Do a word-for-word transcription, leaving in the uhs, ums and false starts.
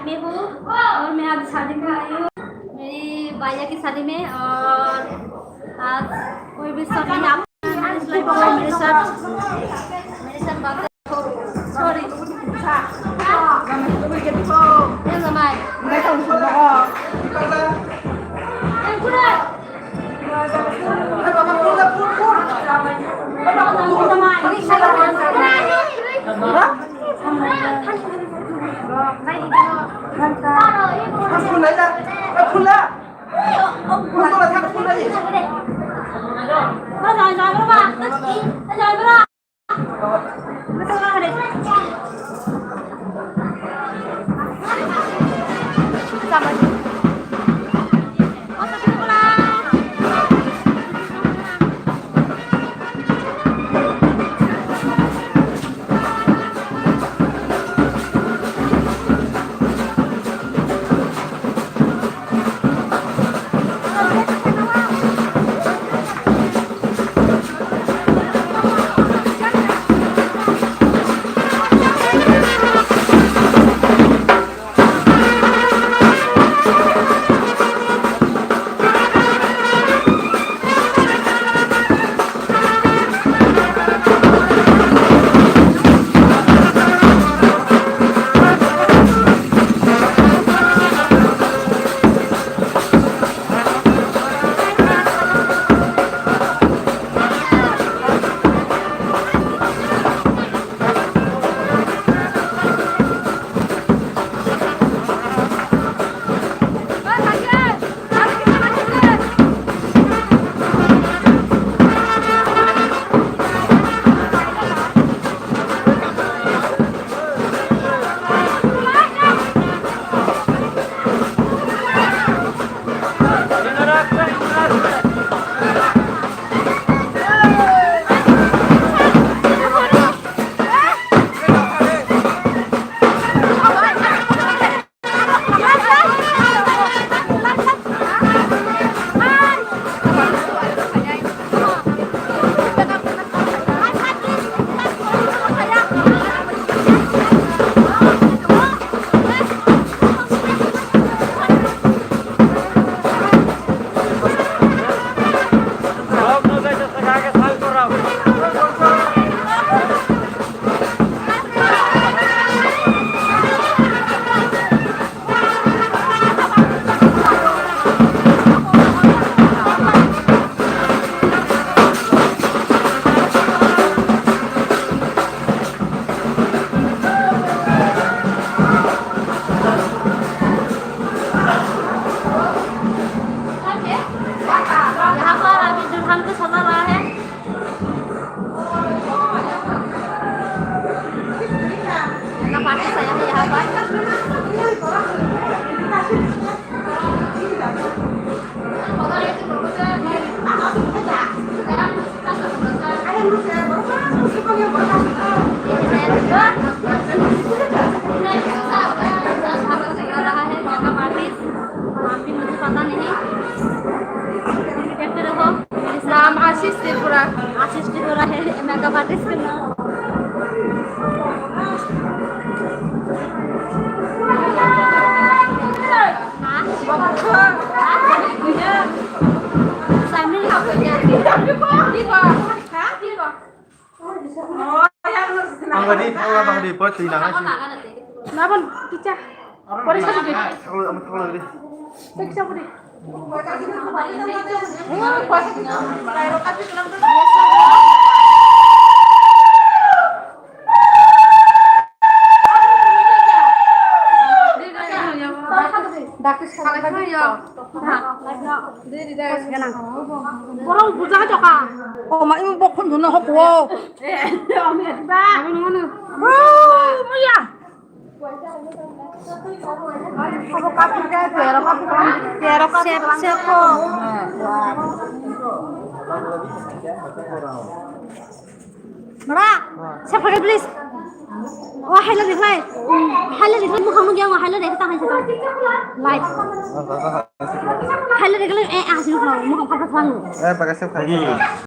मैं हूँ और मैं आज शादी में आई हूँ। मेरी भैया की शादी में, और आज कोई भी सब नहीं, आप मेरे साथ, मेरे साथ, मेरे साथ बात करो। Sorry। Hello, my. यहाँ पर अभी दुल्हन को सजा रहा है। इनका पार्टी सजा है यहाँ पर। नाम आशीष त्रिपुरा। आशीष त्रिपुरा है, मेकअप आर्टिस्ट का नाम। Ang gani, ang gani, pwrwi twi nang ai. Nabon kicha. Pori sa di. Thaklo, ang thaklo di. Kicha pori. Borok buja jokha. O ma, imo bokhon duna hok wo. Ba. O, muya. Sep, sep ko. Mara, sep ko, please. O, hello, reply. Hello, reply, mukhang mugi ang, hello, reply, ta, hello. Light. Hello, reply, eh, ah, sino ko, mukhang pha, pha, pha. Eh, pakai sep ko.